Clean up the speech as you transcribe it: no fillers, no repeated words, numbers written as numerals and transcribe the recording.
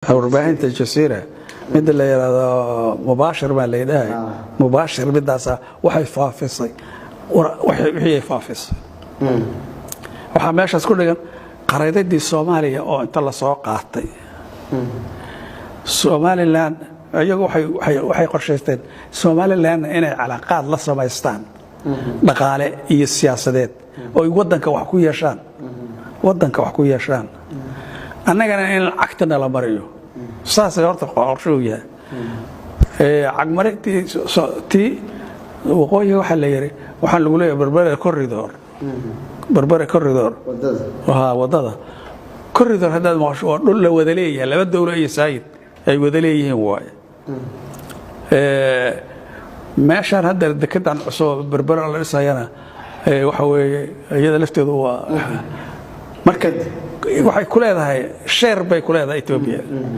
Warbaahinta Jasiira, midda la yidhaahdo Mubaashir baa la yidhahay. Mubaashir midaasa waxay faafisay wixii ay faafisay. Waxaa meeshaas ku dhigan qaraydadii Soomaaliya oo inta la soo qaatay Somaliland. Iyagu waxay qorshaysteen Somalilandna inay calaaqaad la samaystaan dhaqaale iyo siyaasadeed oo ay waddanka wax ku yeeshaan, waddanka wax ku yeeshaan, annagana in lacagtana la mariyo. Saasay horta qorshuhu yahay. Cagmarintii tii waqooyiga waxaa la yidhi, waxaan lagu leeyahay Berbera Corridor, Berbera Corridor. Wadada. Wadada corridor haddaad maqasho, waa dhul la wada leeyahay, laba dowlo iyo saayid ay wada leeyihiin waaye. Meeshaan hadda dekedan cusub Berbera la dhisayana, waxa weeye iyada lafteedu waa marka waxay ku leedahay share bay ku leedahay Etoobiya.